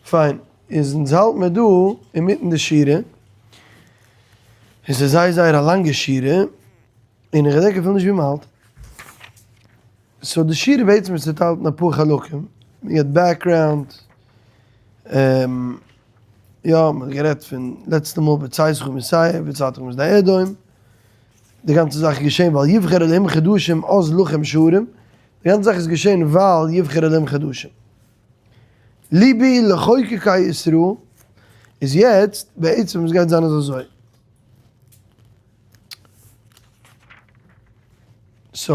פיין, איז אונז האלט מיר דא אינמיטן די שירה, און ס'איז זייער זייער א לאנגע שירה, און איך געדענק אפילו נישט ווי מ'האלט. so די שירה בעצם איז צוטיילט אין אפאר חלקים, מ'געט background, יא, מ'האט גערעדט פון לעצטע מאל בצאתך משעיר ובצאתך משדה אדום, די גאנצע זאך איז געשען ווייל יבחר אלהים חדשים אז לכם שערים, די גאנצע זאך איז געשען ווייל יבחר אלהים חדשים. ליבי לחוקקי ישראל איז יעצט בעצם עס גייט זיין אז אזוי. so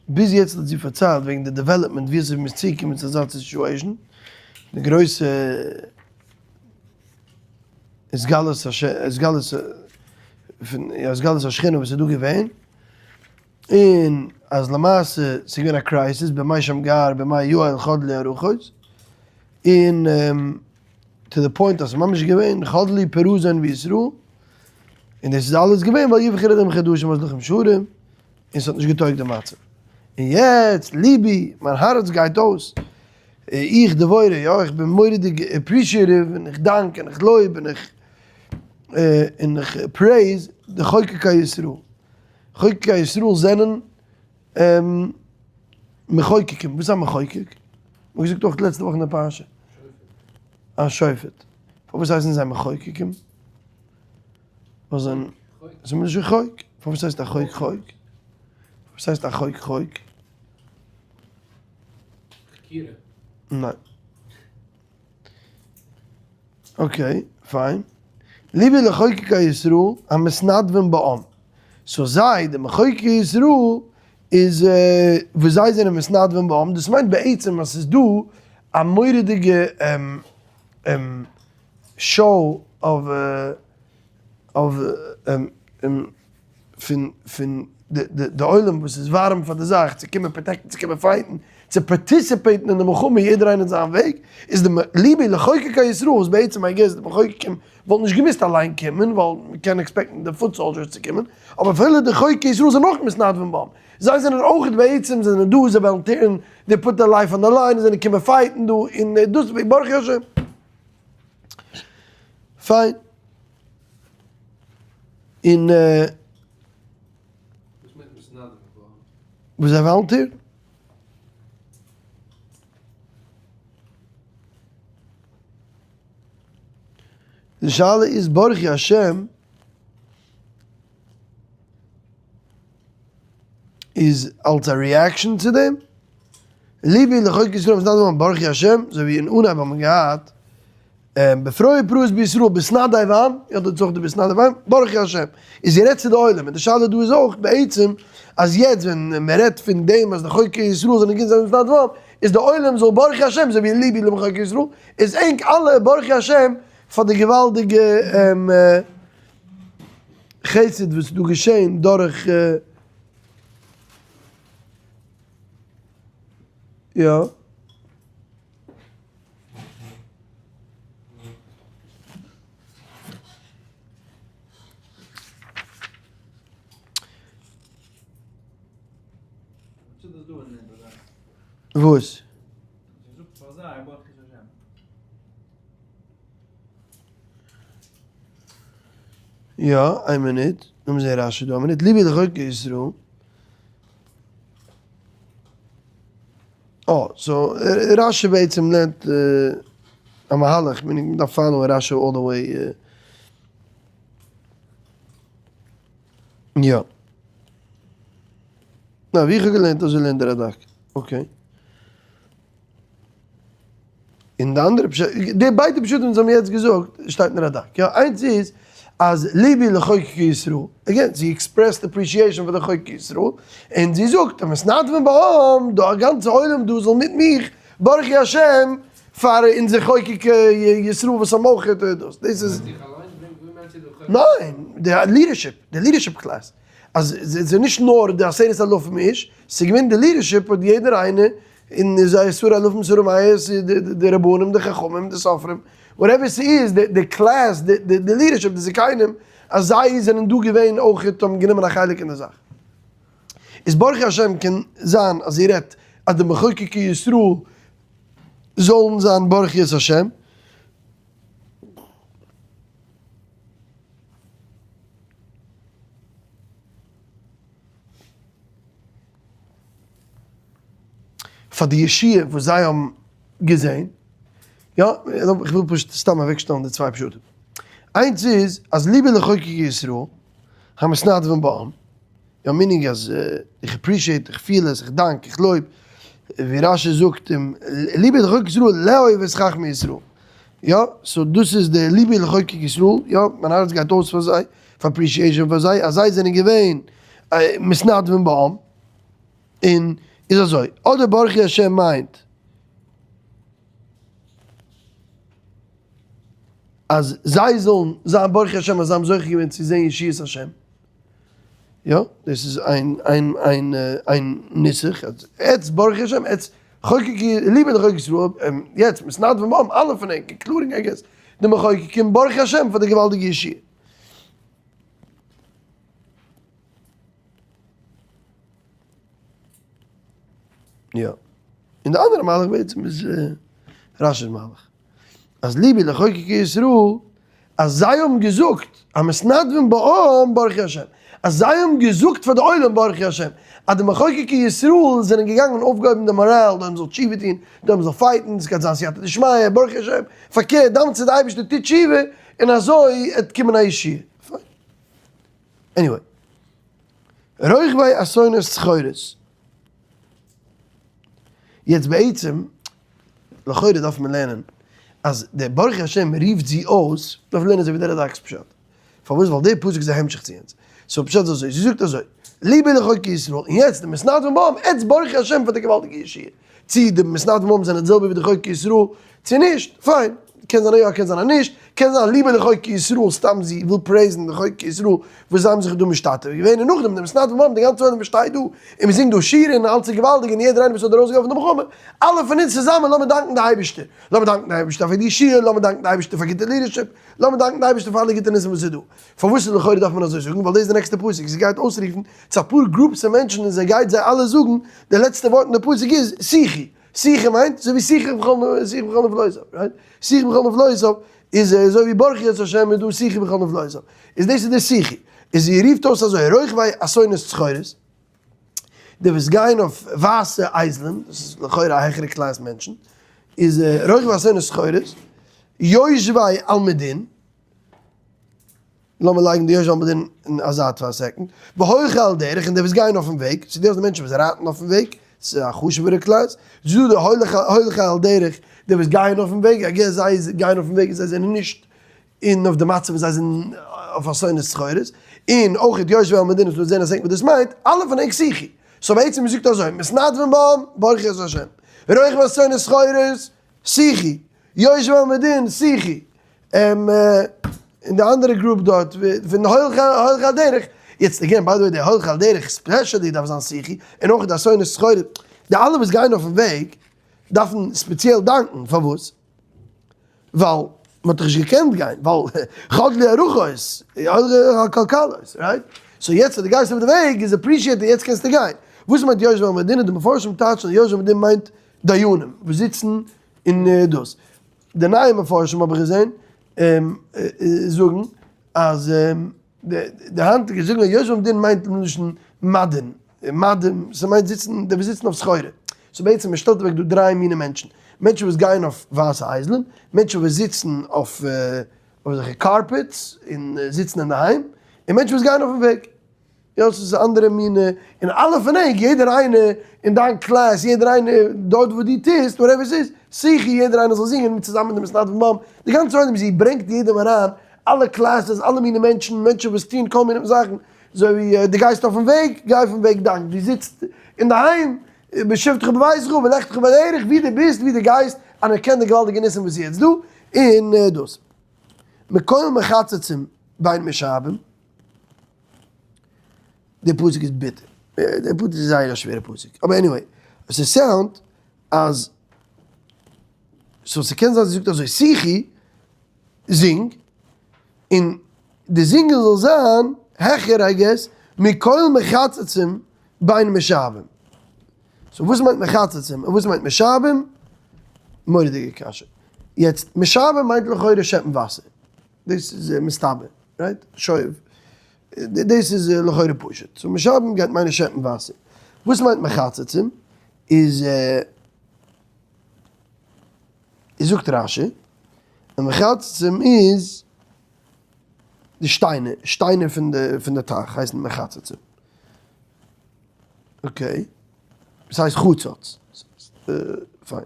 ביז יעצט האט זי פארציילט וועגן די development ווי אזוי מ'איז צוגעקומען צו אזא situation, די גרויסע התגלות התגלות פון התגלות השכינה וואס איז דא געווען, און אז למעשה ס'איז געווען א crisis בימי שמגר בימי יעל חדלו הרוחות, און to the point אז ס'איז ממש געווען חדלו פרזון בישראל, און דאס איז אלעס געווען ווייל יבחר אלהים חדשים אז לכם שערים, און ס'האט נישט געטויגט די מצב. און יעצט ליבי, מיין הארץ גייט אויס, איך דבורה, יא, איך בין מורא'דיג appreciative, און איך דאנק און איך לויב און איך און איך praise די חוקקי ישראל. חוקקי ישראל זענען מחוקקים. וואס איז א מחוקק? מ'האט געזאגט אויך לעצטע וואך אין די פרשה. א שופט. פארוואס הייסן זיי מחוקקים? ווייל זיי זענען מלשון חוק. פארוואס הייסט א חוק חוק? פארוואס הייסט א חוק חוק? חקירה. ניין. okay, פיין. ליבי לחוקקי ישראל המתנדבים בעם. so זיי, די מחוקקי ישראל, איז וואס זיי זענען מתנדבים בעם, דאס מיינט בעצם אז ס'איז דא א מורא'דיגע show of of פון פון די עולם וואס איז ווארעם פאר די זאך צו קומען protect ן צו קומען fight ן צו participate ן אין די מלחמה יעדער איינער אין זיין וועג איז די ליבי לחוקקי ישראל וואס בעצם I guess די מחוקקים וואלטן נישט געמוזט אליין קומען ווייל מ'קען expect ן די foot soldiers צו קומען אבער אפילו די חוקקי ישראל זענען אויך מתנדבים בם זיי זענען אויך בעצם זענען דא זיי volunteer ן they put their life on the line זענען קומען fight ן דא און דאס ברוך השם פיין. און וואס מיינט מתנדב געווארן? וואס זיי volunteer? די שאלה איז ברכי השם איז אלס א reaction צו דעם? ליבי לחוקקי ישראל מתנדבים בעם ברכי השם, אזוי ווי אין אנהייב האט מען געהאט בפרוע פרעות בישראל בהתנדב עם, יא דאס איז אויך די בהתנדב עם, ברכי השם, איז זי רעדט צו די עולם, און די שאלה דא איז אויך בעצם אז יעצט ווען מען רעדט פון דעם אז די חוקקי ישראל זענען גוט זענען בהתנדב עם, איז די עולם זאל ברכי השם אזוי ווי ליבי למחוקקי ישראל, איז ענק אלע ברכי השם פאר די געוואלדיגע חסד וואס איז דא געשען דורך יא. וואס? יא, איין מינוט, לאמיר זעהן רשי דא א מינוט, ליבי לחוקקי ישראל. אה, so רשי בעצם לערנט א מהלך, מען דארף follow ען רשי all the way. יא. נא, ווי איך האב געלערנט אזוי לערנט דער רדק. okay. און די אנדערע פשט, די ביידע פשטים וואס האבן יעצט געזאגט שטייט אין רדק. יא, איינס איז אז ליבי לחוקקי ישראל, again, זי expressed appreciation פאר די חוקקי ישראל, און זי זאגט אז מתנדבים בעם, דא א גאנצע עולם דא זאל מיט מיך ברכי השם פאר אונזער חוקקי ישראל וואס האבן אויך דאס. דאס איז. ניין, די leadership, די leadership class. אז ס'איז נישט נאר די 10,000 איש, ס'איז געווען די leadership האט יעדער איינער און זיי עשרה אלפים שרי מאות, די רבנים, די חכמים, די סופרים, whatever ס'איז, די class, די leadership, די זקנים, אז זיי זענען דא געווען אויך האבן גענומען א חלק אין די זאך. איז ברכי השם קען זיין אז איר רעדט אז די מחוקקי ישראל זאלן זיין ברכי את השם. פאר די ישועה וואס זיי האבן געזען. יא, איך וויל פשוט סתם אוועקשטעלן די צוויי פשטים. איינס איז אז ליבי לחוקקי ישראל המתנדבים בעם, יא meaning אז איך appreciate, איך פיל עס, איך דאנק, איך לויב, ווי רשי זאגט ליבי לחוקקי ישראל לאהוב את חכמי ישראל. יא, so דאס איז די ליבי לחוקקי ישראל, יא, מיין הארץ גייט אויס פאר זיי, פאר appreciation פאר זיי, אז זיי זענען געווען מתנדבים בעם, און איז אזוי, אדער ברכי השם מיינט אז זיי זאלן זיין ברכי השם אז זיי האבן זוכה געווען צו זען ישועת השם, יא, דאס איז איין איין איין איין נוסח, אז עטס ברכי השם, עטס חוקקי, ליבי לחוקקי ישראל, יעצט מתנדבים בעם, אלע פון ענק, including I guess די מחוקקים, ברכי השם פאר די געוואלדיגע ישועה. יא. און די אנדערע מהלך בעצם איז רשי'ס מהלך. אז ליבי לחוקקי ישראל, אז זיי האבן געזאגט, המתנדבים בעם ברכי השם. אז זיי האבן געזאגט פאר די עולם ברכי השם. אז די מחוקקי ישראל זענען געגאנגען און אויפגעהויבן די מאראל, די עולם זאל תשובה טון, די עולם זאל fight ן, עס גייט זיין סייעתא דשמיא, ברכי השם. פארקערט, דאווענט צו די אייבערשטער, טוט תשובה, און אזוי עט קומען א ישועה. פיין. Anyway. רוכבי אתונות סחורות. יעצט בעצם, לכאורה דארף מען לערנען אז דער ברכי השם רופט זי אויס, דארף מען לערנען אזוי ווי דער רד"ק'ס פשט. פארוואס? ווייל דער פסוק איז א המשך צו אונז. So פשט איז אזוי, זי זאגט אזוי, ליבי לחוקקי ישראל, און יעצט די מתנדבים בעם, עטס ברכי השם פאר די געוואלדיגע ישועה. צי די מתנדבים בעם זענען די זעלבע ווי די חוקקי ישראל, צו נישט, פיין, קען זיין אז יא קען זיין אז נישט, קען זיין ליבי לחוקקי ישראל סתם זי וויל praise ן די חוקקי ישראל וואס זיי האבן זיך דא משתתף געווען, און נאכדעם די מתנדבים בעם, די גאנצע עולם וואס שטייט דא און מען זינגט דא שירה און אלץ איז געוואלדיג און יעדער איינער וואס האט ארויסגעהאלפן די מלחמה, אלע פון אונז צוזאמען לאמיר דאנקן די אייבערשטער, לאמיר דאנקן די אייבערשטער פאר די ישועה, לאמיר דאנקן די אייבערשטער פאר גוטע leadership, לאמיר דאנקן די אייבערשטער פאר אלע גוטע ניסים וואס איז דא. פארוואס לכאורה דארף מען אזוי זאגן? ווייל דאס איז די נעקסטע פסוק, זי גייט אויסרופן צו אפאר groups פון מענטשן און זי גייט זיי אלע זאגן, די לעצטע ווארט אין די פסוק איז שיחי, שיחי מיינט אזוי ווי שיחי בכל שיחי בכל נפלאותיו, right? שיחי בכל נפלאותיו איז אזוי ווי ברכי את השם איז דא שיחי בכל נפלאותיו, איז דאס איז די שיחי, איז זי רופט אויס אזוי רוכבי אתונות סחורות, די וואס גייען אויף ווייסע אייזלען, דאס איז לכאורה א העכערע class מענטשן, איז רוכבי אתונות סחורות, יושבי על מדין, לאמיר לייגן די יושבי על מדין אין א זייט פאר א second, והולכי על דרך, און די וואס גייען אויפן וועג, ס'איז דא די מענטשן וואס רייטן אויפן וועג, ס'איז א חשוב'ערע class, ס'איז דא די הולכי על דרך, די וואס גייען אויפן וועג, I guess זיי גייען אויפן וועג און זיי זענען נישט אין אויף די מצב וואס זיי זענען אויף אתונות סחורות, און אויך יושבי על מדין, וואס מ'וועט זען א second וואס דאס מיינט, אלע פון ענק שיחי. So בעצם מ'זאגט אזוי, מתנדבים בעם, ברכו את השם. רוכבי אתונות סחורות, שיחי. יושבי על מדין, שיחי. און די אנדערע group דארט, פון הולכי על דרך, יעצט again by the way די הולכי על דרך specially דארף זיין שיחי, און אויך די אתונות סחורות, די אלע וואס גייען אויפן וועג דארפן ספעציעל דאנקן, פארוואס? ווייל מען האט דאך נישט געקענט גיין, ווייל חדלו הרוחות, הכלכלות, right? So יעצט אז דו גייסט אויף די וועג איז appreciated יעצט קענסטו גיין. וואס מיינט יושבי על מדין? די מפרשים טייטשן אז יושבי על מדין מיינט דיינים וואס זיצן אין דאס. די נייע מפרשים האב איך געזען זאגן אז די היינטיגע זאגן אז יושבי על מדין מיינט מלשון מדין, מדים, ס'מיינט זיצן, די וואס זיצן אויף סחורה. So בעצם מען שטעלט אוועק דא דריי מיני מענטשן, מענטשן וואס גייען אויף ווייסע אייזלען, מענטשן וואס זיצן אויף אזעלכע carpets און זיצן אינדערהיים, און מענטשן וואס גייען אויפן וועג. יא ס'איז אנדערע מינע, און אלע פון ענק, יעדער איינער אין דיין class, יעדער איינער דארט וואו דו טוסט, whatever ס'איז, שיחי יעדער איינער זאל זינגען מיט צוזאמען די מתנדבים בעם, די גאנצע עולם, זי ברענגט יעדעם אריין, אלע classes, אלע מיני מענטשן, מענטשן וואס טוען כל מיני זאכן, אזוי ווי דו גייסט אויפן וועג, גיי אויפן וועג דאנק, דו זיצט אינדערהיים, בשבתך בביתך ובלכתך בדרך, וואו דו ביסט, וואו דו גייסט, אנערקען די געוואלדיגע ניסים וואס איז יעצט דא, און דאס. מקול מחצצים בין משעבים. די פסוק איז ביטער, די פסוק איז זייער א שווערע פסוק, אבער anyway, עס איז sound אז, so ס'קען זיין זי זאגט אזוי, שיחי, זינג, און די זינגען זאל זיין העכער I guess, מקול מחצצים בין משעבים. So וואס מיינט מחצצים און וואס מיינט משעבים? מורא'דיגע קשיא. יעצט, משעבים מיינט לכאורה שעפן וואסער. דאס איז מסתבר, right? שואב. דאס איז לכאורה פשוט. So משעבים גייט מיינען שעפן וואסער. וואס מיינט מחצצים? איז. איז זאגט רשי, און מחצצים איז די שטיינער, שטיינער פון די פון די טייך הייסן מחצצים. okay. דאס הייסט חצץ. פיין.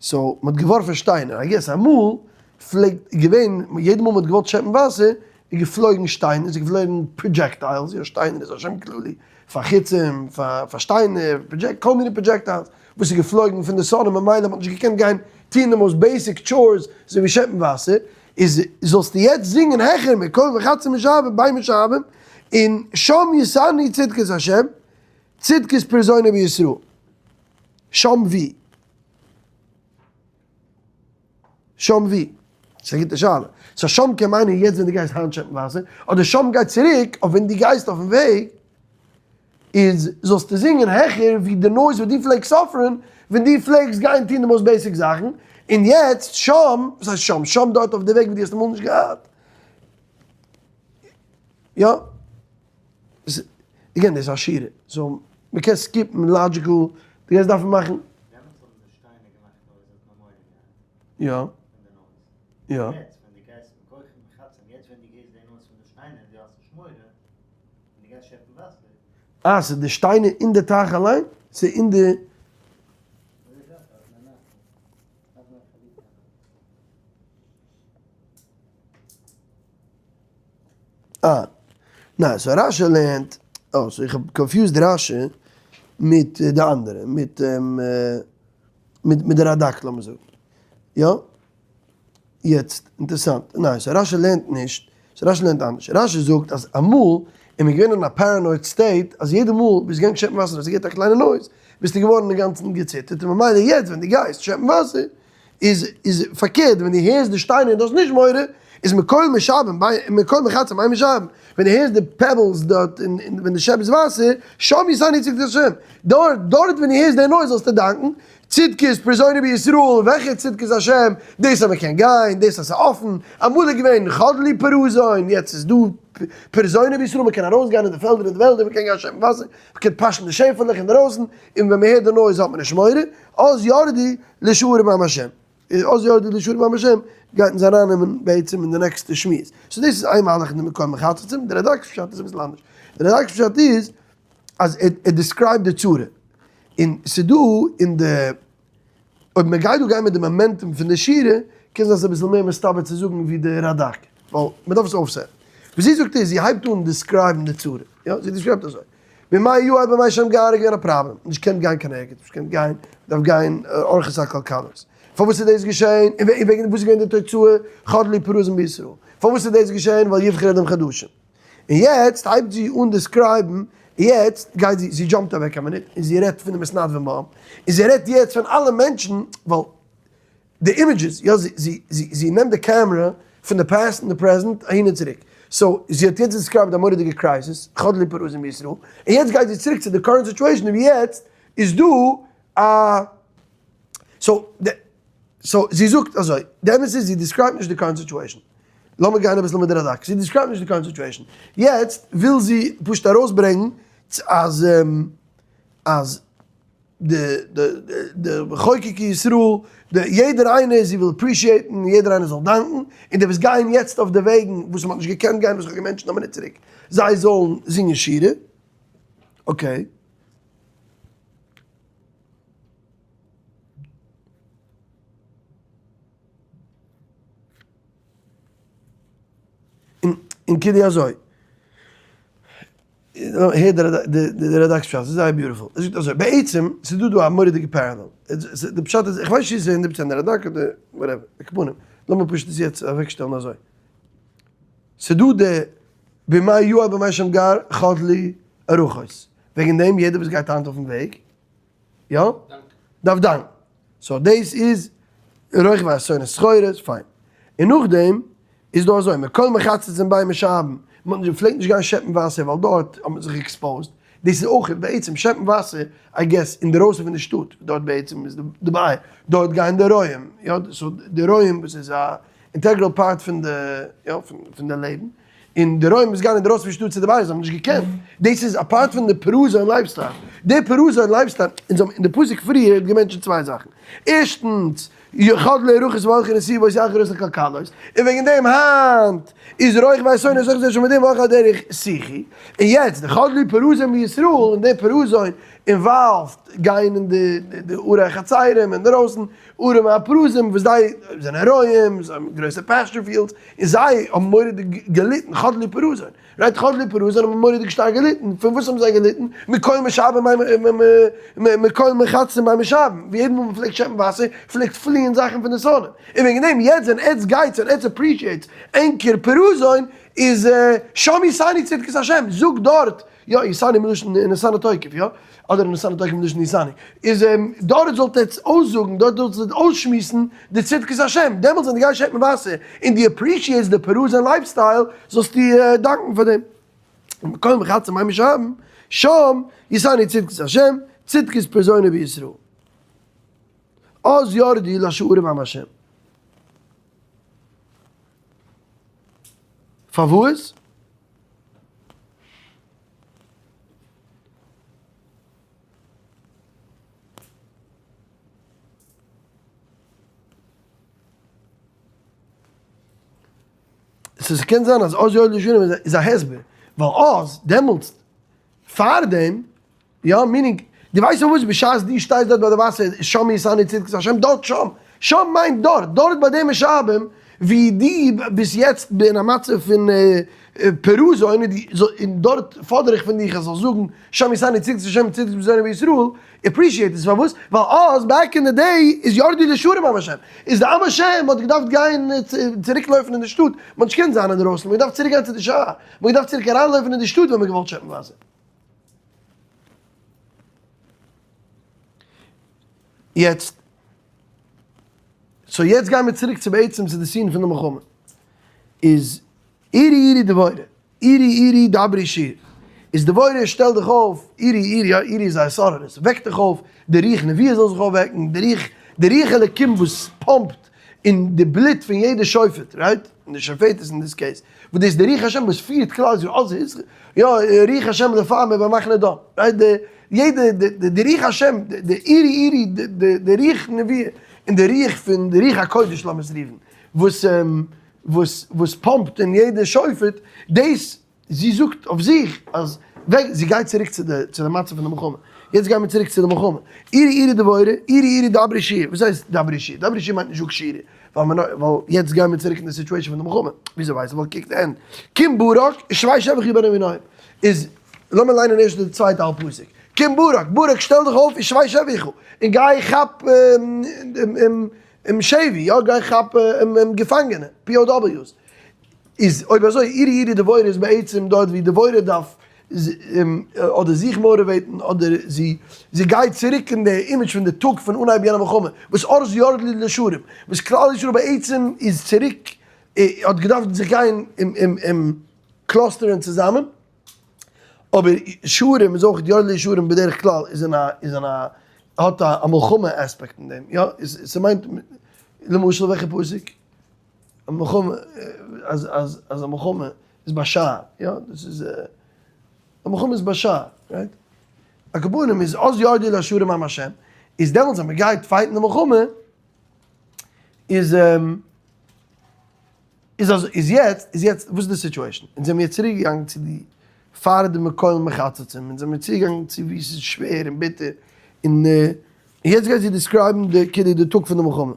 so מ'האט געווארפן שטיינער. I guess אמאל פלעגט געווען יעדע מאל מ'האט געוואלט שעפן וואסער איז געפלויגן שטיינער, ס'איז געפלויגן projectiles, יא שטיינער איז א שם כללי פאר חיצים, פאר שטיינער, project, כל מיני projectiles וואס איז געפלויגן פון די שונאים ממילא מ'האט נישט געקענט גיין טוהן די most basic chores אזוי ווי שעפן וואסער, איז זאלסטו יעצט זינגען העכער מקול מחצצים משעבים בין משעבים, און שם יתענו צדקת השם, צדקת פרזונו בישראל. שם ווי? שם ווי? ס'איז א גוטע שאלה. so שם קען מיינען יעצט ווען דו גייסט היינט שעפן וואסער, אדער שם גייט צוריק אויף ווען דו גייסט אויפן וועג, איז זאלסטו זינגען העכער ווי די noise וואס דו פלעגסט suffer ן ווען דו פלעגסט גיין טון די most basic זאכן, און יעצט שם, וואס הייסט שם? שם דארט אויף די וועג ווי דו האסט אמאל נישט געהאט. יא. again דאס איז א שירה, so מ'קען skip ן logical, דו גייסט דארפן מאכן. דעמאלטס האבן די שטיינער געמאכט noise האט מען מורא געהאט יא. פון די noise. יא. יעצט ווען דו גייסט מכח מחצצים יעצט ווען דו געסט די noise פון די שטיינער דו האסט נישט מורא און דו גייסט שעפן וואסער. אה ס'איז די שטיינער אין די טייך אליין? ס'איז אין די. אה, ניין, so רשי לערנט, אה, so איך האב confused רשי מיט די אנדערע, מיט מיט די רדק לאמיר זאגן. יא? יעצט, אינטערעסאנט, ניין, so רשי לערנט נישט, so רשי לערנט אנדערש. רשי זאגט אז אמאל איז מען געווען אין א paranoid state אז יעדע מאל ביסט געגאנגען שעפן וואסער האסטו געהערט א קליינע noise, ביסטו געווארן אינגאנצן געציטערט און ממילא יעצט ווען דו גייסט שעפן וואסער איז איז פארקערט ווען דו הערסט די שטיינער און דו האסט נישט מורא איז מקול משבים ביי מקול מחצצים בין משעבים ווען דו הערסט די pebbles דארט און און ווען דו שעפסט וואסער שם יתענו צדקת השם דארט דארט ווען דו הערסט די noise זאלסטו דאנקן צדקת פרזונו בישראל וועלכע צדקת השם דאס אז מען קען גיין דאס אז ס'איז אפן אמאל איז געווען חדלו פרזון יעצט איז דא פרזונו בישראל מען קען ארויסגיין אין די פעלדער און די וועלדער מען קען גיין שעפן וואסער מען קען פאשן די שעפעלעך אינדערויסן און ווען מען הערט די noise האט מען נישט מורא אז ירדו לשערים עם השם, אז ירדו לשערים עם השם גייט אונז ארייננעמען בעצם אין די נעקסטע שמועס. so דאס איז איין מהלך אין די מקור מחצצים, די רדק פשט איז אביסל אנדערש. די רדק פשט איז אז ער describe ט די צרה. און ס'דא אין די, אויב מען גייט דא גיין מיט די momentum פון די שירה, קען זיין ס'איז אביסל מער מסתבר צו זאגן ווי די רדק, ווייל מ'דארף עס אויפ set ן. וואס זי זאגט איז, זי הייבט אן describe ן די צרה. יא, זי describe ט אזוי. בימי יואל בימי שמגר איז געווען א פראבלעם, נישט געקענט גיין קיין ערגעץ, נישט געקענט גיין, מ'דארף גיין אורחות הכלכלות. פארוואס איז דאס געשען? און וועגן וואס איז געווען די תוצאה? חדלו פרזון בישראל. פארוואס איז דאס געשען? ווייל יבחר אדם חדשים. און יעצט הייבט זי אן describe ן, יעצט גייט זי, זי jump ט אוועק א מינוט, און זי רעדט פון די מתנדבים בעם, און זי רעדט יעצט פון אלע מענטשן, ווייל די images, יא, זי, זי, זי נעמט די קעמרע פון די past און די present אהין און צוריק. so, זי האט יעצט described א מורא'דיגע crisis, חדלו פרזון בישראל, און יעצט גייט זי צוריק צו די current situation ווי יעצט איז דא א, so, so, זי זאגט אזוי, די אמת איז זי describe ט נישט די current situation. לאמיר גיין אביסל מיט די רדק, זי describe ט נישט די current situation. יעצט וויל זי פשוט ארויסברענגן אז, אז. די די די מחוקקי ישראל, די יעדער איינער זי וויל appreciate ן, יעדער איינער זאל דאנקן, און די וואס גייען יעצט אויף די וועגן וואס מ'האט נישט געקענט גיין וואס איך האב גע mention ט א מינוט צוריק, זיי זאלן זינגען שירה, okay. און כאילו אזוי. הער די רדק פשט, ס'איז זייער beautiful. ער זאגט אזוי, בעצם ס'איז דא דא א מורא'דיגע parallel. די פשט איז, איך ווייס נישט צו ס'איז הונדערט פראצענט די רדק אדער whatever, על כל פנים, לאמיר פשוט עס יעצט אוועקשטעלן אזוי. ס'איז דא די בימי יואל בימי שמגר חדלו ארחות. וועגן דעם יעדער וואס גייט היינט אויפן וועג, יא? דארף דאנקן. so דאס איז רוכבי אתונות סחורות, פיין. און נאכדעם איז דא אזוי, מקול מחצצים בין משעבים, מען פלעגט נישט גיין שעפן וואסער ווייל דארט האט מען זיך exposed, דאס איז אויך בעצם שעפן וואסער I guess אינדערויסן פון די שטאט, דארט בעצם איז די באר, דארט גייען די רועים, יא, so די רועים וואס איז א integral part פון די, יא, פון די לעבן, און די רועים וואס גייען אינדרויסן פון שטאט צו די באר, זיי האבן נישט געקענט, דאס איז א part פון די פרזון lifestyle, די פרזון lifestyle, אונז האבן אין די פסוק פריער גע mention ט צוויי זאכן, ערשטנס. חדלו רוחות והלכו נתיבות אחרות לכלכלות, און וועגן דעם היינט איז רוכבי אתונות אוחזי השמדים והולכי הדרך שיחו, און יעצט די חדלו פרזון בישראל און די פרזון involved גיין אין די ערי חצרים אינדערויסן, ערים הפרוזים וואס זיי זענען רועים, זיי האבן גרויסע pasture fields, און זיי האבן מורא'דיג געליטן, חדלו פרזון, right חדלו פרזון האבן מורא'דיג שטארק געליטן, פון וואס האבן זיי געליטן? מקול משאבים מקול מחצצים מים משאבים, ווי יעדע מאל מען פלעגט שעפן וואסער פלעגט פליען זאכן פון די שונאים, און וועגן דעם יעצט ווען עטץ גייטס און עטץ appreciate ס ענקער פרזון איז שם יתנו צדקת השם, זאג דארט יא, יתנו מלשון ונתנה תוקף, יא? אדער ונתנה תוקף מלשון יתנו. איז דארט זאלט עטץ אויסזאגן, דארט זאלט עטץ אויסשמועסן די צדקת השם. דעמאלטס ווען דו גייסט שעפן וואסער און דו appreciate סט די פרזון lifestyle, זאלסטו דאנקן פאר דעם. מקול מחצצים מים משאבים, שם יתנו צדקת השם, צדקת פרזונו בישראל. אז ירדו לשערים עם השם. פארוואס? ס'איז קען זיין אז אז יורדו לשערים איז א הסבר, ווייל אז דעמאלטס פארדעם, יא meaning, דו ווייסט פארוואס בשעת דו שטייסט דארט ביי די וואסער איז שם יתנו צדקת השם דארט שם, שם מיינט דארט, דארט ביי די משאבים ווי דו ביסט יעצט אין א מצב פון פרזון און דארט פאדער איך פון דיך אז זאלסט זאגן שם יתנו צדקת השם צדקת פרזונו בישראל, appreciate עס, פארוואס? ווייל אז back in the day איז ירדו לשערים עם השם, איז די עם השם האט געדארפט גיין צוריק לויפן אין די שטאט, מען האט נישט געקענט זיין אינדערויסן, מען האט געדארפט צוריק גיין צו די שער, מען האט געדארפט צוריק אריינלויפן אין די שטאט ווען מען האט געוואלט שעפן וואסער. יעצט, so יעצט גייען מיר צוריק צו בעצם צו די scene פון די מלחמה. איז עורי עורי דבורה, עורי עורי דברי שיר. איז דבורה שטעל דיך אויף, עורי עורי, יא עורי איז א התעוררות, וועק דיך אויף, די רוח נבואה זאל זיך אויפוועקן, די רוח, די רוח אלוקים וואס פאמפט אין די בלוט פון יעדע שופט, right? און די שופטת אין this case, וואס דאס איז די רוח השם וואס פירט כלל ישראל, אז איז, יא, רוח השם לפעמים במחנה דן, right? די, יעדע, די, די רוח השם, די עורי עורי, די, די רוח נבואה, און די רוח פון, די רוח הקודש לאמיר עס רופן, וואס, וואס, וואס פאמפט אין יעדע שופט, דאס, זי זאגט אויף זיך אז ווען זי גייט צוריק צו די צו די מצב פון די מלחמה, יעצט גייען מיר צוריק צו די מלחמה, עורי עורי דבורה, עורי עורי דברי שיר, וואס הייסט דברי שיר? דברי שיר מיינט נישט זאג שירה, ווייל מען ווייל יעצט גייען מיר צוריק אין די situation פון די מלחמה, וויאזוי ווייסט ווייל קוק די end, קום ברק, ושבי שבך בן אבינועם, איז לאמיר ליינען ערשט די צווייטע האלב פסוק, קום ברק, ברק שטעל דיך אויף ושבי שבך, און גיי כאפ שבי, יא גיי כאפ געפאנגענע, POWs. איז אויב אזוי עורי עורי דבורה איז בעצם דארט ווי דבורה דארף אדער זיך motivate ן אדער זי זי גייט צוריק אין די image פון די טאג פון אנהייב יענע מלחמה וואס אז ירדו לשערים וואס כלל ישראל בעצם איז צוריק האט געדארפט זיך גיין cluster ען צוזאמען אבער שערים איז אויך ירדו לשערים בדרך כלל איז אין א איז אין א האט א מלחמה aspect אין דעם יא ס'מיינט למשל וועלכע פסוק? א מלחמה, אז אז אז א מלחמה איז בשער, יא, דאס איז א מלחמה איז בשער, right? על כל פנים איז אז ירדו לשערים עם השם, איז דעמאלטס אז מען גייט fight ן די מלחמה, איז איז אז איז יעצט, איז יעצט, וואס איז די situation? אונז זעמיר יעצט צוריק געגאנגען צו די פאר די מקול מחצצים, אונז זעמיר צוריק געגאנגען צו ווי ס'איז שווער און ביטער, און יעצט גייט זי describe ן די כאילו די טאג פון די מלחמה.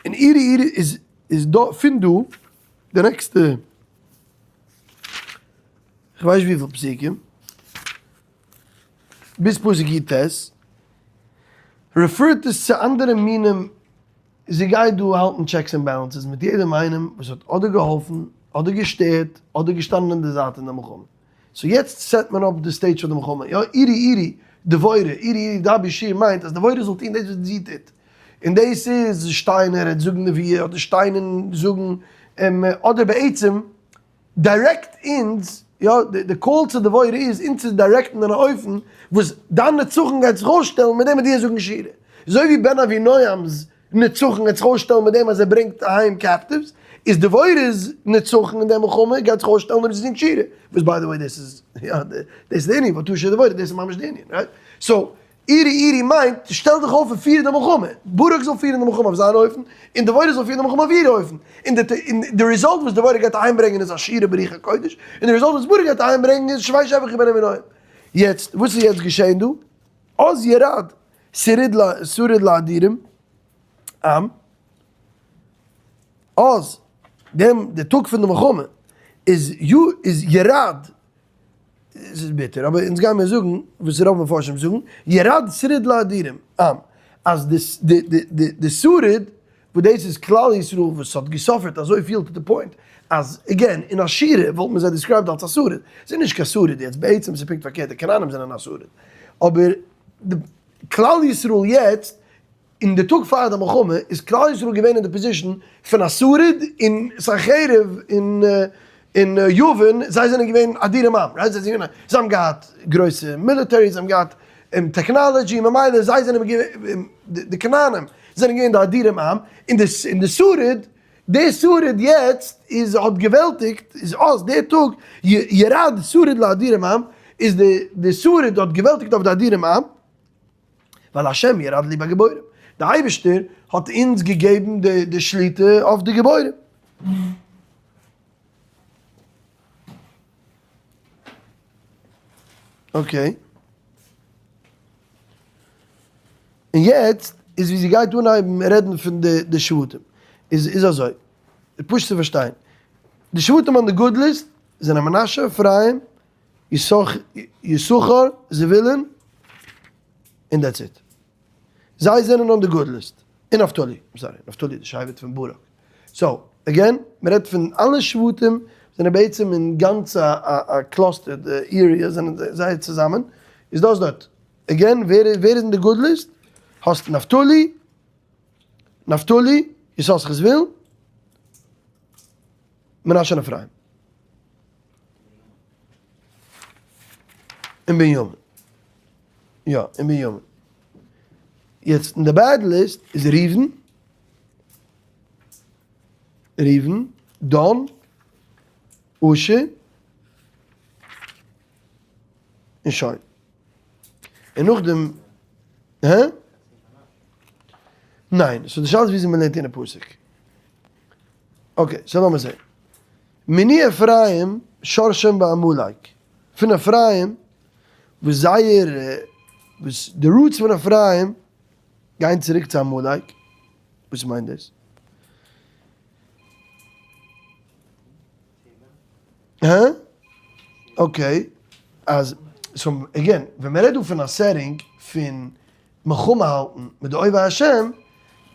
און עורי עורי איז איז דא פון דא די נעקסטע כ'ווייס נישט וויפיל פסוקים ביז פסוק י ט refer ט עס צו אנדערע מינים זי גייט דא האלטן checks and balances מיט יעדעם איינעם וואס האט אדער געהאלפן אדער געשטערט אדער געשטאנען אין די זייט אין די מלחמה. so יעצט set מען אפ די stage פאר די מלחמה, יא עורי עורי דבורה, עורי עורי דברי שיר מיינט אז דבורה זאל טון דאס וואס זי טוט, און דאס איז שטיין און זאגן נבואה אדער שטיין און זאגן אדער בעצם direct אונז, יא די call צו דבורה איז אונז צו direct ן אין א אופן וואס דיין נצחון גייט זיך אויסשטעלן מיט דעם וואס דו וועסט זאגן שירה, אזוי ווי בן אבינועם'ס נצחון גייט זיך אויסשטעלן מיט דעם אז ער ברענגט אהיים captives, איז דבורה'ס נצחון אין די מלחמה גייט זיך אויסשטעלן אויב זי זינגט שירה, וואס by the way דאס איז יא דאס איז די ענין, ותשיר דבורה, דאס איז ממש די ענין, right? So. עורי עורי מיינט, שטעל דיך אויף און פיר די מלחמה. ברק זאל פירן די מלחמה אויף זיין אופן, און דבורה זאל פירן די מלחמה אויף איר אופן. און די result וואס דבורה גייט אהיימברענגען איז א שירה ברוח הקודש, און די result וואס ברק גייט אהיימברענגען איז שבי שבח בן אבינועם. יעצט, וואס איז יעצט געשען דא? אז ירד שריד לאדירים עם, אז דעם די טאג פון די מלחמה איז איז ירד, עס איז ביטער אבער אונז גיימיר זאגן וואס רוב מפרשים זאגן, ירד שריד לאדירים עם, אז די די די די שריד וואס דאס איז כלל ישראל וואס האט גע suffer ט אזויפיל to the point אז again אין א שירה וואלט מען זיי described אלס א שריד, זיי זענען נישט קיין שריד יעצט, בעצם איז פונקט פארקערט די כנענים זענען א שריד, אבער די כלל ישראל יעצט אין די טאג פאר די מלחמה איז כלל ישראל געווען אין די position פון א שריד און סנחריב און און יוון, זיי זענען געווען אדירים עם, right? זיי זענען זיי האבן געהאט גרויסע military, זיי האבן געהאט technology, ממילא זיי זענען געווען, די כנענים זענען געווען די אדירים עם, און די און די שריד, די שריד יעצט איז האט געוועלטיגט, איז אז די טאג ירד שריד לאדירים עם, איז די די שריד האט געוועלטיגט אויף די אדירים עם, ווייל השם ירד לי בגיבורים, די אייבערשטער האט אונז געגעבן די די שליטה אויף די גיבורים. Okay. און יעצט איז ווי זי גייט אנהייבן רעדן פון די די שבטים. איז איז אזוי, פשוט צו פארשטיין. די שבטים on the good list זענען מנשה, אפרים, יששכר, זבולון, און that's it. זיי זענען on the good list. און נפתלי, sorry, נפתלי די שבט פון ברק. So, again, מען רעדט פון אלע שבטים זענען בעצם אין גאנץ א clustered area זענען זיי צוזאמען. איז דאס דארט. Again, ווער איז אין די good list? האסט נפתלי, נפתלי, יששכר זבולון, מנשה און אפרים. און בנימין. יא, און בנימין. יעצט אין די bad list איז ראובן, ראובן, דן, אשר, און שוין. און נאכדעם, הא? ניין, so די שאלה איז וויאזוי מ'לערנט יענע פסוק. Okay, so לאמיר זעהן. מני אפרים שרשם בעמלק, פון אפרים וואס זייער וואס די roots פון אפרים גייען צוריק צו עמלק, וואס מיינט דאס? הא? Okay, אז so again, ווען מען רעדט דא פון א setting פון מלחמה האלטן מיט די אויבי השם,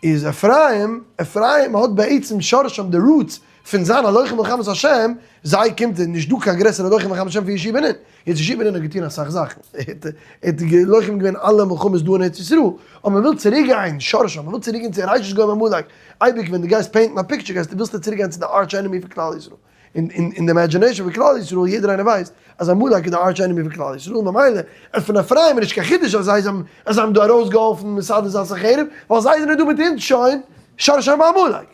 איז אפרים, אפרים האט בעצם שרשם די roots פון זיין א לוחם מלחמת השם, זיי קומט איז נישט דא קיין גרעסערע לוחם מלחמת השם פון יהושע בן נון, יעצט יהושע בן נון האט געטון אסאך זאכן, ער האט לוחם געווען אלע מלחמות דא אין ארץ ישראל, אבער מען וויל צוריק גיין שרשם, מען וויל צוריק גיין צו ראשית גוים עמלק, אייביג ווען דו גייסט paint ן א picture גייסטו ווילסטו צוריק גיין צו די arch enemy פון כלל ישראל. אין די imagination פון כלל ישראל, יעדער איינער ווייסט אז עמלק איז די arch enemy פון כלל ישראל, ממילא אז פון אפרים איז נישט קיין חידוש אז זיי זענען אז זיי האבן דא ארויסגעהאלפן מסדר זיין סנחריב, ווייל זיי זענען דא מיט אונז שוין שרשם בעמלק.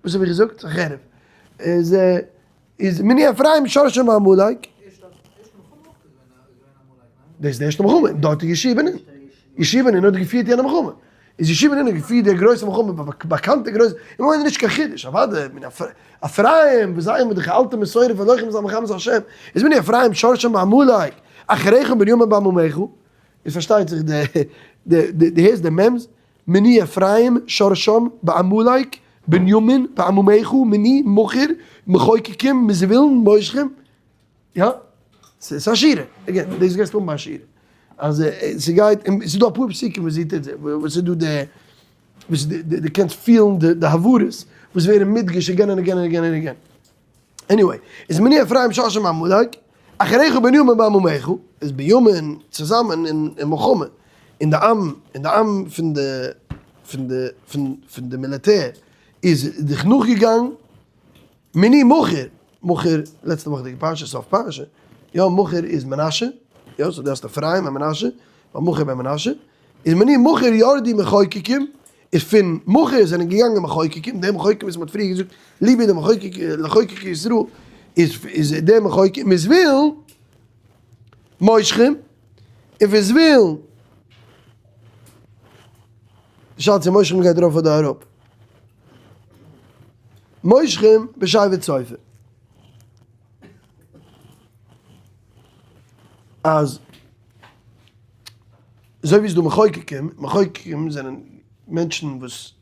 וואס האב איך געזאגט? סנחריב איז איז מני אפרים שרשם בעמלק. דאס איז די ערשטע מלחמה, דארט איז יהושע בן נון. יהושע בן נון האט געפירט יענע מלחמה. איז יהושע בן נון האט געפירט די גרויסע מלחמה, באקאנטע גרויסע, און ממילא נישט קיין חידוש, אוודאי, מני אפרים, וואס זיי האבן דאך אלטע מסורה פון לוחם זיין מלחמת השם, איז מני אפרים שרשם בעמלק, אחריך בנימין בעממך, איז פארשטייט זיך די, די, די, די הערסט די מ'ס, מני אפרים שרשם בעמלק, בנימין בעממך, מני מכיר, מחוקקים, מזבולון, מושכים, יא, ס'איז א שירה, again, דאס גייסטו האבן ביי א שירה. אז ס'גייט, און ס'איז דא אפאר פסוקים וואס זי טוט זה, וואס איז דא די, וואס די, די קענסט פילן די די הברות וואס ווערן מודגש again and again and again and again. Anyway, איז מני אפרים שרשם בעמלק, אחריך בנימין בעממך, איז בנימין צוזאמען אין מלחמה, און די עם, און די עם פון די, פון די, פון פון די מיליטער איז דיך נאכגעגאנגען, מני מכיר, מכיר, לעצטע וואכעדיגע פרשה, סוף פרשה, יא מכיר איז מנשה, יא so דו האסט אפרים און מנשה, ווייל מכיר בן מנשה, איז מני מכיר ירדו מחוקקים, איז פון מכיר זענען געגאנגען מחוקקים, די מחוקקים וואס מען האט פריער געזאגט לבי למחוקק לחוקק ישראל, איז איז די מחוקקים, מזבולון מושכים, און פון זבולון. די שאלה צו מושכים גייט ארויף אדער אראפ. מושכים בשבט סופר. אז אזוי ווי ס'איז דא מחוקקים, מחוקקים זענען מענטשן וואס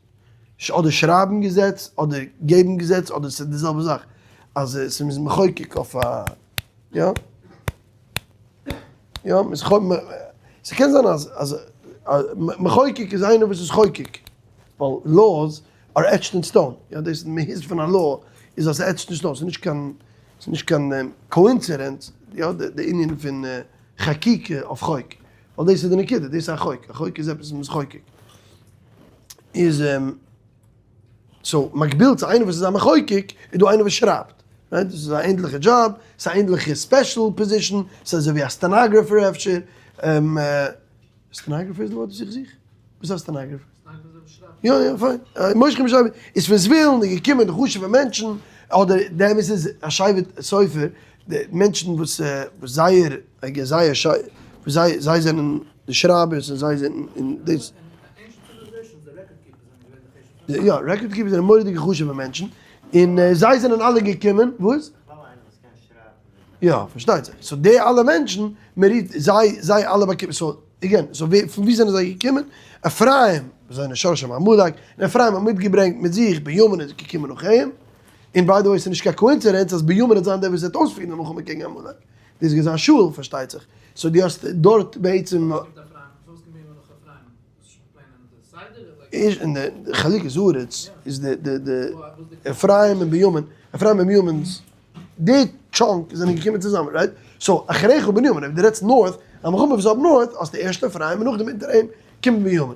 אדער שרייבן געזעץ אדער געבן געזעץ אדער ס'איז די זעלבע זאך אז ס'איז מחוקק אויף א יא יא ס'קען זיין אז אז מחוקק איז איינער וואס איז חוקק ווייל laws are etched in stone יא דאס איז די מהות פון א law איז אז ס'איז etched in stone ס'איז נישט קיין ס'איז נישט קיין coincidence יא די ענין פון חקיקה אויף חוק ווייל דאס איז די נקודה דאס איז א חוק א חוק איז עפעס וואס מ'איז חוקק איז so מקביל צו איינער וואס איז א מחוקק איז דא איינער וואס שרייבט, right? דאס איז א ענדליכע דזשאב, ס'איז א ענדליכע special position, ס'איז אזוי ווי א stenographer אפשר, stenographer איז די ווארט וואס איך זוך? וואס איז א stenographer? יא יא פיין, מושכים בשבט איז פון זבולון איז געקומען די חשוב'ע מענטשן, אדער די אמת איז א שבט סופר, די מענטשן וואס זייער זייער זיי זיי זענען די שרייבערס און זיי זענען און דאס. יא, record keepers זענען מורא'דיגע חשוב'ע מענטשן, און זיי זענען אלע געקומען, וואס? יא, פארשטייט זיך. so די אלע מענטשן, מען רופט זיי, זיי אלע באקומען, so again, so ווער, פון וואו זענען זיי געקומען? אפרים, וואס זענען שורשם עמלק, און אפרים האט מיטגעברענגט מיט זיך, בנימין איז געקומען נאך אים, און by the way ס'איז נישט קיין coincidence אז בנימין וועט זיין דער וואס וועט אויספירן די מלחמה קעגן עמלק, דאס איז געווען זיין שאול פארשטייט זיך, so דו האסט דארט בעצם. איז אין די חלוקת הארץ איז די די די אפרים און בנימין, אפרים און בנימין'ס די chunk זענען געקומען צוזאמען right? so אחריך בנימין אויב דו רעדסט north, א מלחמה וואס איז up north האסטו ערשט אפרים און נאכדעם אונטער אים קומט בנימין.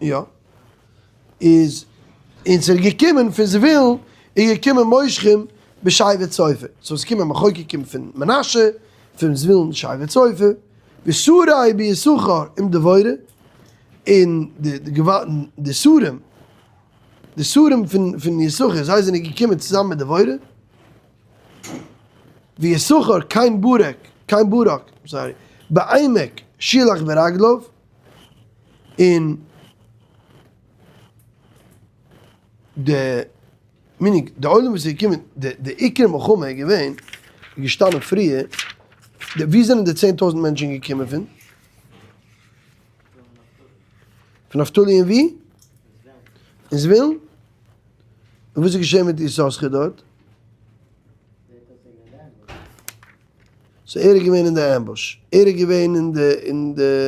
יא. איז און ס'איז געקומען פון זבולון איז געקומען מושכים בשבט סופר, so ס'איז געקומען מחוקקים פון מנשה, פון זבולון שבט סופר, ושרי ביששכר עם דבורה, און די די שרים, די שרים פון פון יששכר זיי זענען געקומען צוזאמען מיט דבורה, ויששכר כן ברק, כן ברק, sorry, בעמק שילח ברגליו, און די meaning די עולם וואס איז געקומען די די עיקר מלחמה איז געווען איז געשטאנען פריער די ווי זענען די 10,000 מענטשן געקומען פון? פון נפתלי און ווי? אין זבולון? און וואס איז געשען מיט יששכר דארט? so ער איז געווען אין די ambush, ער איז געווען אין די אין די,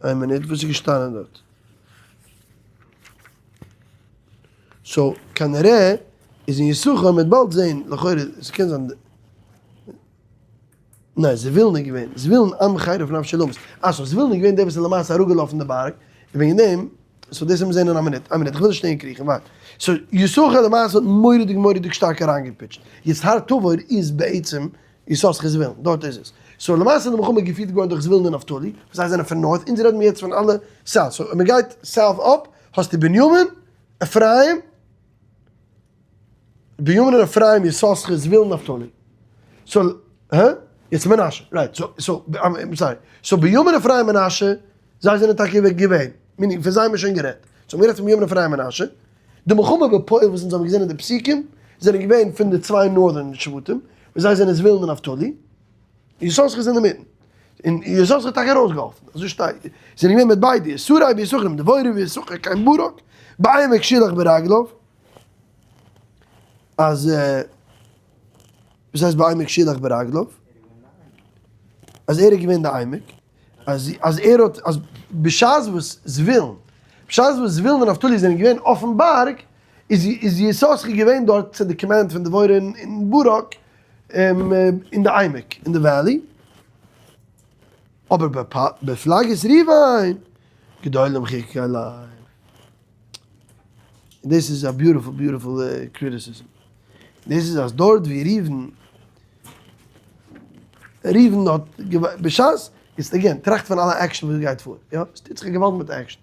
איין מינוט וואס איז געשטאנען דארט? so כנראה איז אין יששכר מ'וועט באלד זעהן לכאורה ס'קען זיין ניין זבולון איז געווען זבולון עם חרף נפשו למות אה so זבולון איז געווען דער וואס איז למעשה אראפגעלאפן די בארג און וועגן דעם so דאס וועט מען זעהן אין א מינוט איין מינוט איך וויל נישט שטערן קריכן ווארט so יששכר למעשה האט מורא'דיג מורא'דיג שטארק אריינגעפיטשט יעצט הר תבור איז בעצם יששכר זבולון, דארט איז עס. so למעשה איז די מלחמה געפירט געווארן דורך זבולון און נפתלי, וואס זיי זענען פון north, אונז רעדן מיר יעצט פון אלע south, so אויב מען גייט south up האסטו בנימין, אפרים, בנימין און אפרים, יששכר, זבולון, נפתלי. so, הא? יעצט מנשה, right, so, so, I'm sorry, so בנימין, אפרים, מנשה, זיי זענען טאקע געווען, meaning פון זיי האבן מיר שוין גערעדט, so מיר רעדט פון בנימין, אפרים, מנשה, די מלחמה בפועל וואס אונז האבן געזען אין די פסוקים זענען געווען פון די צוויי northern שבטים, וואס זיי זענען זבולון און נפתלי, און יששכר איז אינדערמיטן, און יששכר האט טאקע ארויסגעהאלפן, אזוי שטייט, זיי זענען געווען מיט ביידע, שרי ביששכר עם דבורה ויששכר כן ברק, בעמק שילח ברגליו, אז וואס הייסט בעמק שילח ברגליו? אז ער איז געווען די עמק. אז אז ער האט אז בשעת וואס זבולון בשעת וואס זבולון און נפתלי זענען געווען אויפן בארג איז איז יששכר געווען דארט צו די command פון דבורה און ברק אין די עמק אין די valley אבער בפלגות ראובן גדולים חקקי אליין דאס איז א beautiful beautiful criticism דאס איז אז דארט ווי ראובן ראובן האט בשעת, יעצט again, טראכט פון אלע action וואס גייט פאר, יא, עס טוט זיך א געוואלד מיט action,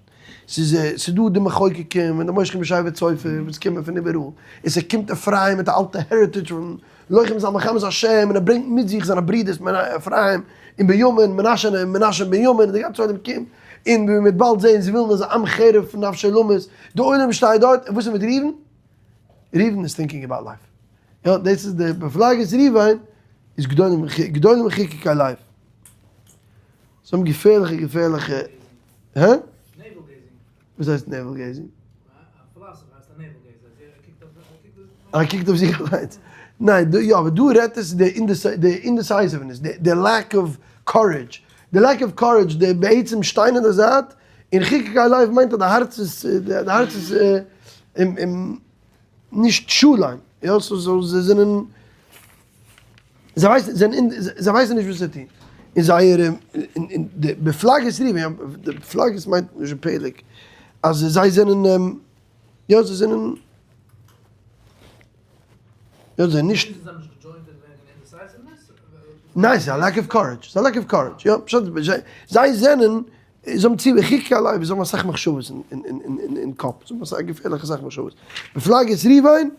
ס'איז ס'איז דא די מחוקקים און די מושכים בשבט סופר וואס קומען פון איבעראל, און ס'קומט אפרים מיט א אלטע heritage פון לוחם זיין מלחמת השם און ער ברענגט מיט זיך זיינע ברודערס אפרים און בנימין, מנשה און מנשה און בנימין, און די גאנצע עולם קומט, און ווי מ'וועט באלד זען זבולון איז עם חרף נפשו למות, די עולם שטייט דארט, און וואס איז מיט ראובן? ראובן איז thinking about life. יא, דאס איז די בפלגות ראובן איז גדולים גדולים חקקי לב. זיי האבן געפערליכע געפערליכע, הא? Navel gazing. וואס הייסט navel gazing? א philosopher הייסט א navel gazer, ער קוקט אויף זיך אליינס. ניין, דא יא, אבער דא רעדט עס די indecisiveness, די lack of courage, די lack of courage, די בעצם שטיין אין די זייט, און חקקי לב מיינט אז די הארץ איז, די הארץ איז נישט שלם, יא, so זיי זענען, זיי ווייסן, זיי זענען, זיי ווייסן נישט וואס צו טון, און זייערע, און די בפלגות ראובן, די בפלגות מיינט נישט פלג, אז זיי זענען. יא זיי זענען יא זיי זענען נישט ניין ס'איז א lack of courage ס'איז א lack of courage יא פשט זיי זענען זיי האבן צו חקקי לב זיי האבן אסאך מחשבות אין קאפ זיי האבן אסאך געפערליכע אסאך מחשבות בפלגות ראובן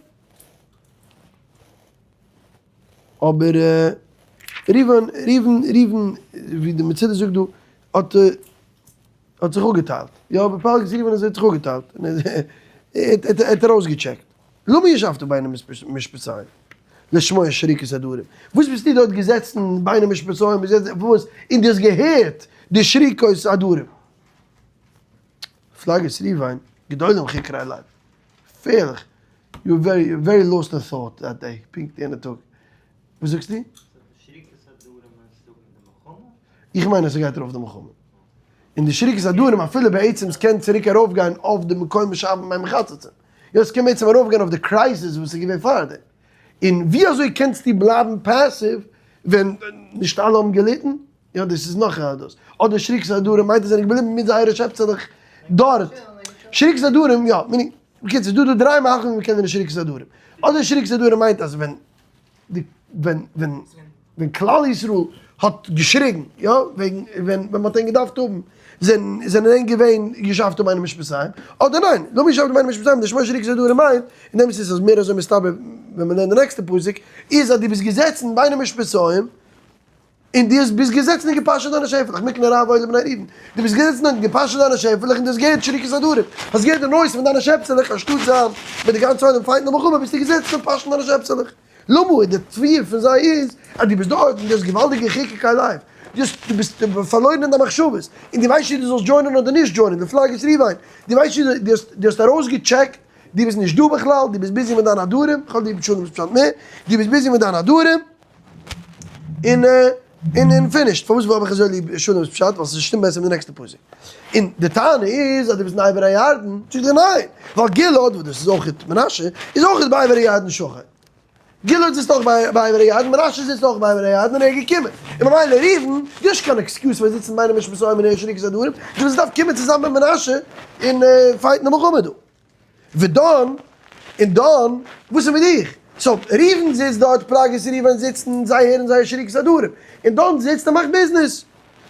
אבער ראובן ראובן ראובן ווי די מצודה זאגט דא האט האט זיך אפגעטיילט, יא אבער פלגות ראובן האט זיך אפגעטיילט, און ער האט ארויסגעטשעקט, למה ישבת בין המשפתים לשמוע שריקות עדרים, וואס ביסטו דארט געזעצן בין המשפתים ביז יעצט, וואס, און דו האסט געהערט די שריקות עדרים. בפלגות ראובן, גדולים חקרי לב, פערליך, you very very lost in thought that day, פונקט יענע טאג, וואס זאגסטו? איך מיין אז ס'גייט ארויף די מלחמה. און די שריקות עדרים אפילו בעצם ס'קען צוריק ארויפגיין אויף די מקום שבים ביים מחצצים. יא ס'קען בעצם ארויפגיין אויף די crisis וואס איז געווען פארדעם. און ווי אזוי קענסטו בלייבן passive ווען נישט אלע האבן געליטן? יא דאס איז נאך א דאס. אדער שריקות עדרים מיינט אז זיי זענען געבליבן מיט זייערע שעפצעלעך דארט. שריקות עדרים יא. בקיצור ס'דא דא דריי מהלכים ווי מ'קען זען שריקות עדרים. אדער שריקות עדרים מיינט אז ווען די ווען ווען ווען כלל ישראל האט געשריגן יא וועגן ווען ווען מ'האט ענק געדארפט האבן זענען זענען ענק געווען ישבת בין המשפתים אדער ניין למה ישבת בין המשפתים לשמוע שריקות עדרים מיינט אין דעם איז עס מער אזוי מסתבר ווען מ'לערנט די נעקסטע פסוק איז אז דו ביסט געזעצן בין המשפתים און דו האסט ביסט געזעצן און געפאשעט דיינע שעפעלעך, מקנה רב אוי לבני ראובן, דו ביסט געזעצן און געפאשעט דיינע שעפעלעך און דו האסט געהערט שריקות עדרים, האסט געהערט די noise פון דיינע שעפסעלעך, אנשטאט זיין מיט די גאנצע עולם fight ן די מלחמה ביסטו געזעצן און פאשען דיינע שעפסעלעך. למה און די תביעה פון זיי איז אז דו ביסט דארט און דו האסט געוואלדיגע חקקי לב, דו האסט דו ביסט פארלוירן אין דיין מחשבות, און דו ווייסט נישט צו דו זאלסט join ען אדער נישט join ען, בפלגות ראובן, דו ווייסט נישט דו האסט דו האסט ארויסגעטשעקט, דו ביסט נישט דא בכלל, דו ביסט busy מיט דיינע עדרים, כ'האב ליב שלום'ס פשט מער, דו ביסט busy מיט דיינע עדרים, און און און finished. פארוואס האב איך אזוי ליב שלום'ס פשט? ווייל ס'שטימט בעסער מיט די נעקסטע פסוק. און די טענה איז אז דו ביסט אין עבר הירדן, זאגט ער ניין, ווייל גלעד, וואס דאס איז אויך מנשה, איז אויך ביי עבר הירדן שכן. גלעד זיצט אויך ביי עבר הירדן, מנשה זיצט אויך ביי עבר הירדן און ער איז געקומען. און ממילא ראובן, דו האסט קיין excuse פאר זיצן בין המשפתים און הערן שריקות עדרים, דו האסט געדארפט קומען צוזאמען מיט מנשה און fight ן די מלחמה דא. ודן, און דן, וואס איז מיט דיך? So, ראובן זיצט דארט, פלגות ראובן זיצן, זיי הערן זייער שריקות עדרים. און דן זיצט און מאכט ביזנעס.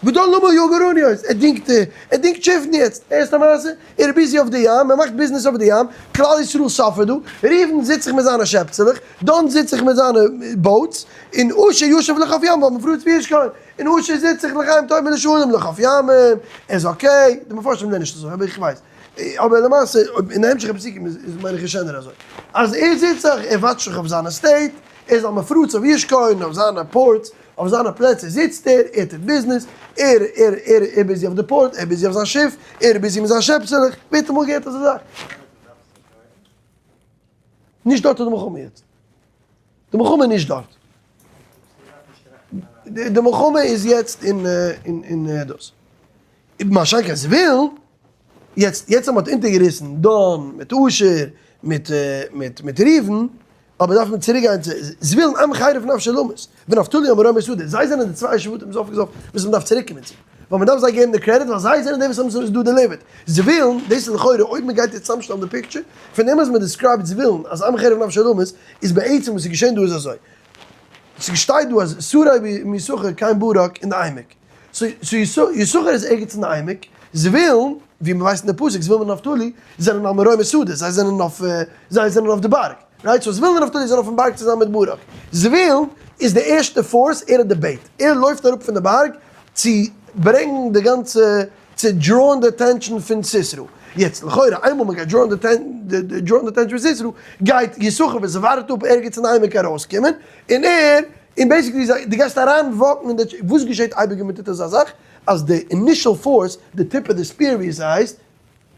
ודן למה יגור אניות, ער דינגט, ער דינגט שיפן יעצט. הערסט א מעשה? ער איז busy אויף די ים, ער מאכט ביזנעס אויף די ים, כלל ישראל suffer ט דא, ראובן זיצט זיך מיט זיינע שעפצעלעך, דן זיצט זיך מיט זיינע boats, און אשר ישב לחוף ימים על מפרץ וישכון, און אשר זיצט זיך לחיים טובים ולשלום לחוף ימים, ער איז okay, די מפרשים לערנען נישט אזוי, אבער איך ווייס. אבער למעשה אין די המשך הפסוקים איז מיין איך שענער אזוי אז ער זיצט זיך ער וואטשט זיך אויף זיינע סטעיט ער איז על מפרציו ישכון אויף זיינע ports אויף זיינע פלעצער זיצט ער ער טוט ביזנעס ער ער ער ער busy אויף די port ער busy אויף זיין שיף ער busy מיט זיין שעפסעלעך ווער האט אמאל געהערט אזא זאך? נישט דארט איז די מלחמה יעצט די מלחמה איז נישט דארט די מלחמה איז יעצט אין אין אין דאס. משא כ זבולון, יעצט יעצט אז מ'האט אונטערגעריסן דן מיט אשר מיט מיט מיט ראובן, אבער דארף מען צוריק גיין צו זבולון עם חרף נפשו למות, ונפתלי על מרומי שדה, זיי זענען די צוויי שבטים סוף כל סוף וואס מ'דארף צוריק קומען צו, ווייל מ'דארף זיי געבן די קרעדיט ווייל זיי זענען די וואס האבן עס דא delivered, זבולון, דאס איז לכאורה אויב מ'גייט יעצט צוזאמשטעלן די picture, פון דעם אז מ' describe ט זבולון אז עם חרף נפשו למות, איז בעצם וואס איז געשען דא איז אזוי, ס'שטייט דא אז שרי מיששכר קיין ברק אין די עמק. So יששכר איז ערגעץ אין די עמק, זבולון, ווי מ'ווייסט אין די פסוק, זבולון און נפתלי זענען על מרומי שדה, זיי זענען אויף, זיי זענען אויף די בארג, right? So זבולון און נפתלי זענען אויפן בארג צוזאמען מיט ברק. זבולון איז די ערשטע force, ער האט די bait, ער לויפט אראפ פון די בארג צו ברענגן די גאנצע. צו draw ען די attention פון סיסרא. יעצט לכאורה איינמאל מען גייט draw ען די attention פון סיסרא, גייט יששכר וואס ווארט אפ ערגעץ אין עמק ארויסקומען, און ער, און basically זיי, דו גייסט אריין walk ן אין די, וואס געשעט אייביג ווען מען טוט אזא זאך? אז די initial force, די tip of the spear ווי עס הייסט,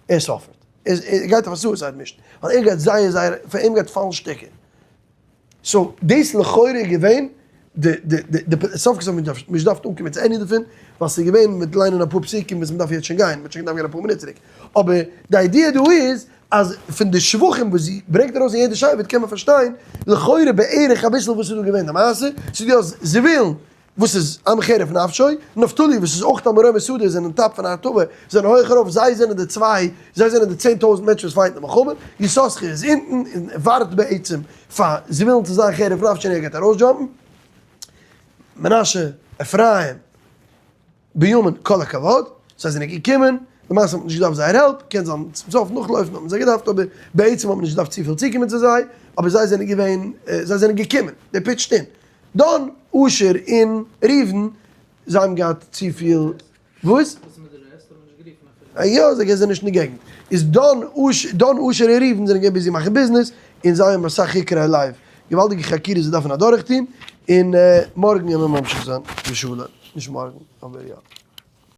ער suffer ט. ער גייט אויף א suicide mission. ווייל ער גייט זייער זייער, פאר אים גייט פאלן שטיקער. so דאס לכאורה איז געווען די די די די סוף כל סוף מ'דארף נישט דארפט אנקומען צו any דערפון ווייל ס'איז געווען מיט ליינען אפאר פסוקים וואס מ'דארף יעצט שוין גיין, מ'האט שוין געדארפט גיין אפאר מינוט צוריק. אבער די idea דא איז אז פון די שבחים וואס זי ברענגט ארויס אין יעדע שבט קען מען פארשטיין לכאורה בערך אביסל וואס איז דא געווען די מעשה, ס'איז דא אז זבולון וואס איז עם חרף נפשו, נפתלי וואס איז אויך א מרומי שדה זענען top פון הר תבור, זענען הויך ארויף, זיי זענען די צוויי, זיי זענען די 10,000 מענטשן וואס fight ן די מלחמה, יששכר איז אונטן און ווארט בעצם פאר זבולון צו זיין חרף נפשו און ער גייט ארויס jump ן, מנשה, אפרים, בנימין, כל הכבוד, זיי זענען געקומען, למעשה האט מען נישט געדארפט זייער help, קען זיין צום סוף נאכלויפן האט מען זיי געדארפט אבער בעצם האט מען נישט געדארפט צופיל צוקומען צו זיי, אבער זיי זענען געווען, זיי זענען געקומען, they pitched in. דאן אשר און ראובן, זיי האבן געהאט צופיל, וואס? וואס איז מיט די rest? האט מען נישט גערופן אפילו. יא, זיי זענען נישט אין די געגנט. איז דאן אשר, דאן אשר און ראובן זענען געווען busy מאכן ביזנעס, און זיי האבן אסאך יקרי לב, געוואלדיגע חקירות זיי דארפן אדורכטון, און מארגן וועלן מיר ממשיך זיין בשלום, נישט מארגן, אבער יא.